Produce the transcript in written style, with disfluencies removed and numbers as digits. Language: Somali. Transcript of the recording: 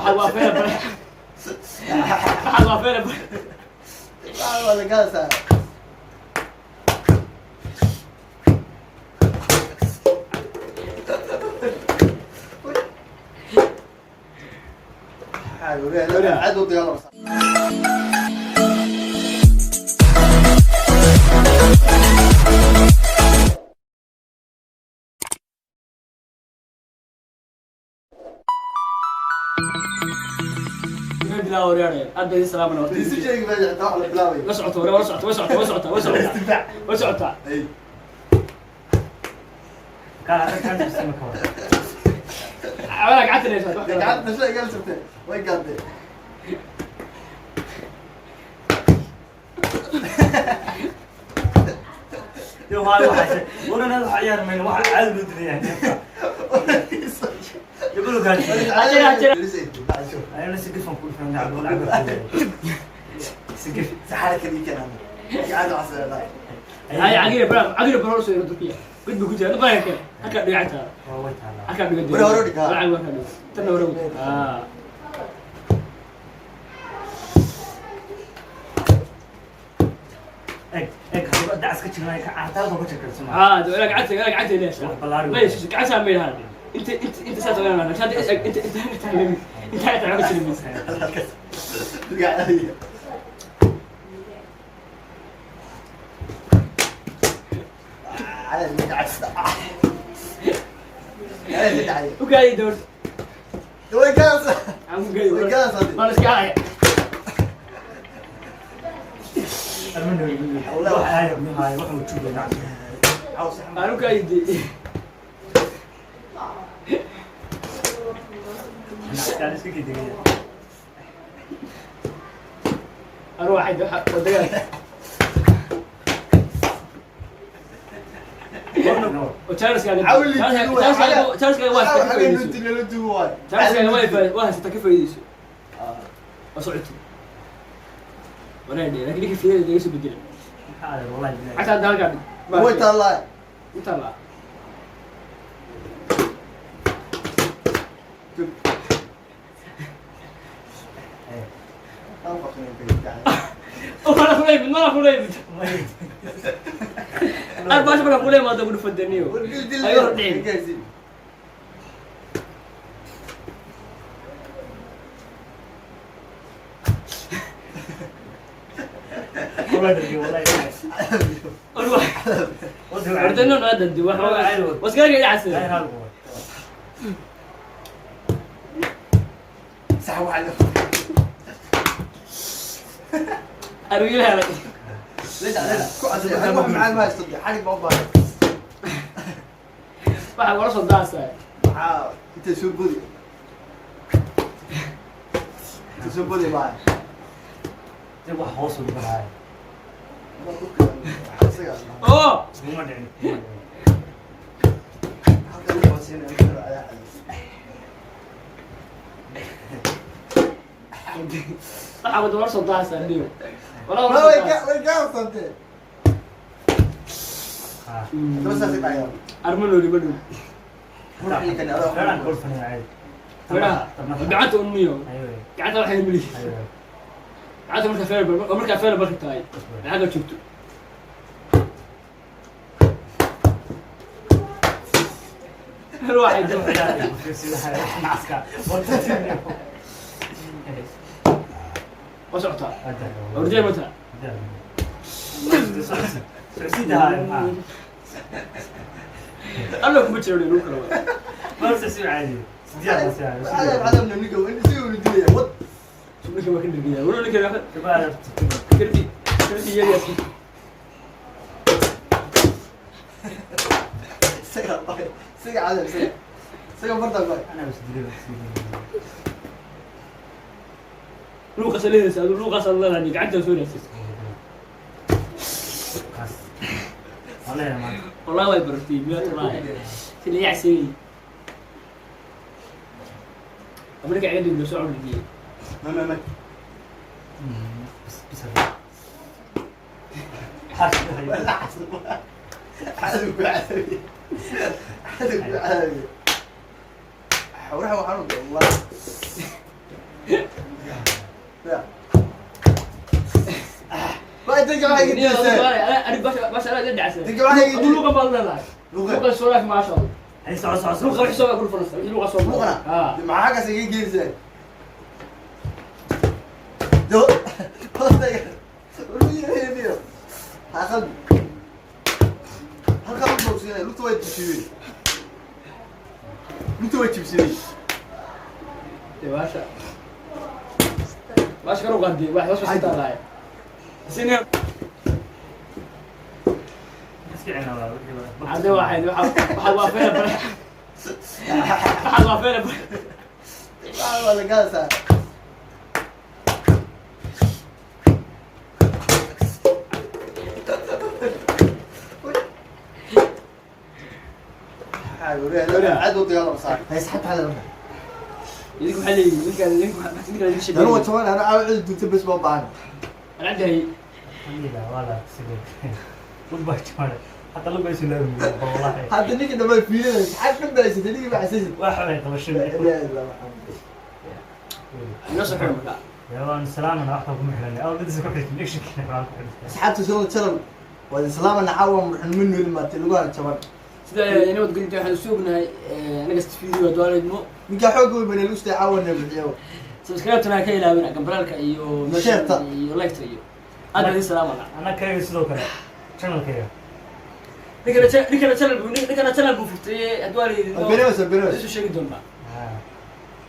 Waxaad waa feera bare. Waxaad waa feera bare. Waa la gaadaysaa. Aad u dagaalamasa. Inaan bilaa waryaaraya. Aad baa idin salaamana horta. Isu sheegi baa xitaa wax la bilaabay. La socoto waryaa, la socoto, way socotaa, way socotaa, way socotaa. Istifaac. Way socotaa. Ay. Kaa arrintan isma ka wada. Walaa gacanta leeyahay. Wax kale. Gacanta shay gal sabtay. Way gaadday. Yo, waa waxa waran waxa ciyaar meen waxa caadi loo dilayaa neefka. Yaqulu gaari. Ayana si gafan ku dhufan gacan lacag. Si gaf. Saxara kaliya keenan. Gacanta waxaa. Hay cagiir bara, cagiir bara soo Turkiya. Mid buu ku jiraa, baa kale. Halka dhigacta. Waa way taala. Halka dhiga. Hore hore dhig, ha. Lacag waa ka dhiga. Tan hore. Ah. Eg eg hadaba dacas ka jirnaa ka cartaada ka jirka suma. Ah, wala gacanta, wala gacanta leeyahay. Wax ballaaran. Ma yeesho gacanta ma ilaha. Inta saas ogaan lahaa. Inta inta inta inta inta ka jirin. Gacanta. على المدعس على المدعس. U gaadi door. Way gaadaysaa. Aan ku gaadi. Way gaadaysaa. Ma la iska haya. Waxa ay maxay waxa uu joogaa dacas. Caws. Aan u gaadi. Yaa iska gidigaya. Arwaxay waxa wadaga. Oo Charles ka. Cawli. Charles ka waa ka faa'iideyso. Lala duwo waay. Charles ka waa haysataa ka faa'iideyso. Waa socotay. Wanaag, laakiin ninka fiirada iga soo bedelay. Maxaa wallahi billahi. Xataa dalka dhig. Way taallaa. Inta la. Oo wala kulay, wala kulay. Arbaas marka kulay ma dabu fadaniyo. Ayo dhicin. Wallahi darbi wallahi. Arwax. Ordano na dad wax waskaga ila Ay casir. hal waa. Sax waxa. Arwiila helay. لا لا ku casay wax macaan ma haysto xarig baa u baahan. Waxa wala soo daasay. Maxaa inta soo bodi, inta soo bodi baa. Dib wax hoos u dhigay. Isaga. Oo. Uma dhicin. Halka lagu hooseynayo ayaa Waxa wala soo daasay niyo. Wala Ma wala way soo ka daasay. way gaasantee. Ha. Hadaba saas ay dhacayaan. Armo nooli ma dhow. Ruuxii kan adaa. Feeraan kor faniya caadi. Firaha. Gacanta un niyo. Ayo. Gacanta waxay mili. Ayo. Gacanta marka feer bar, marka feer bar tahay. Lacag joogto. Ruuxay Dib ciyaar nacska. waa socotaa. Ordee mata. Socsidaha maxaa? Alla kuma jiro inuu kala wado. Ma socsi caadi. Sideed ma socsi. Cadab cadabna ninka isaga uu dilaya wad. Ninka waa ka dhigaya. Wala ninka waa Shabaab. kardi kardi yariyaas. Isaga isaga cadab isaga isaga barta bay. Ana bas dilay. Luuqas leeyahay, aduu luuqas leeyahay gacanta soo leeyahay. Kaas. Wallahi ma. Wallahi way bartay miyaa talaa. Sida yacsi. Amerika ciidan dib soo cudiyay. Ma ma ma. Bas bas. Xaas. Cadab ku cadabi. Cadab ku cadabi. Xawraha waxaan u wallah. Geysay. Dinka waxay geysay. Luuqa baad leedahay. Luuqa. Luuqa soo laaf maasha Allah. Hay, soco, soco, Luuqa soco. wixii soo ku furasa. Wixii luuqa soo. Luuqana. Ah. Maxaa xaggaas iga geysay? Do. Hoostaga. Wuxuu ha qalbi. Halkaa lugta bogsiinaya, lugta waa jibsidey. Lugta waa jibsidey. Dee baasha. Baasha kor u qaadiyay. Wax hoos ka taalaay. Sinee Iska cina waa wixii waa. Hadda waxay waa feera bare. Waxaad waa feera bare. Waa la gaadaysaa. Aad u dagaalama saar. Hay saxabta hada marka. Idinku waxay leeyihiin ninka idinka sheegay. Anuu toban ana caawa cid dunta bes baa baahan. Ana cabdi hay. Alhamdulillah, waa la sidee. Lug baa jabay. Hataa lug baa isu laabmi, wallahi. Hadda ninka dhammaan fiirinaya saxab dhan baa haysatay, ninkii baa xasuusin. Waa xubay qabashada. La ilaaha illa Muhammad. Inoo soo xiro marka. Yaa waan salaamana, wax kale kuma xiranay. Aw, dad isku xirtin, actionkiina waxaan ku xirtay. Asxaabta soo channel waa islaamana caawa muxuu min maatay lugaha jaban. Sida nabad gelinta waxaan soo ognahay anaga video doonayno. Ninka xoog weyn baa lagu caawa na bixiyo. Subscribe-tana ka ilaawina, gambaraalka iyo meesha Share-ta. Iyo like-ta iyo aad baan idin salaamana. Anna kayga sidoo kale. Channelkayga. Ninkana channel buu furtay hadduu waa la yidhi. Beenawas, beenawas. Isu sheegi doonaa.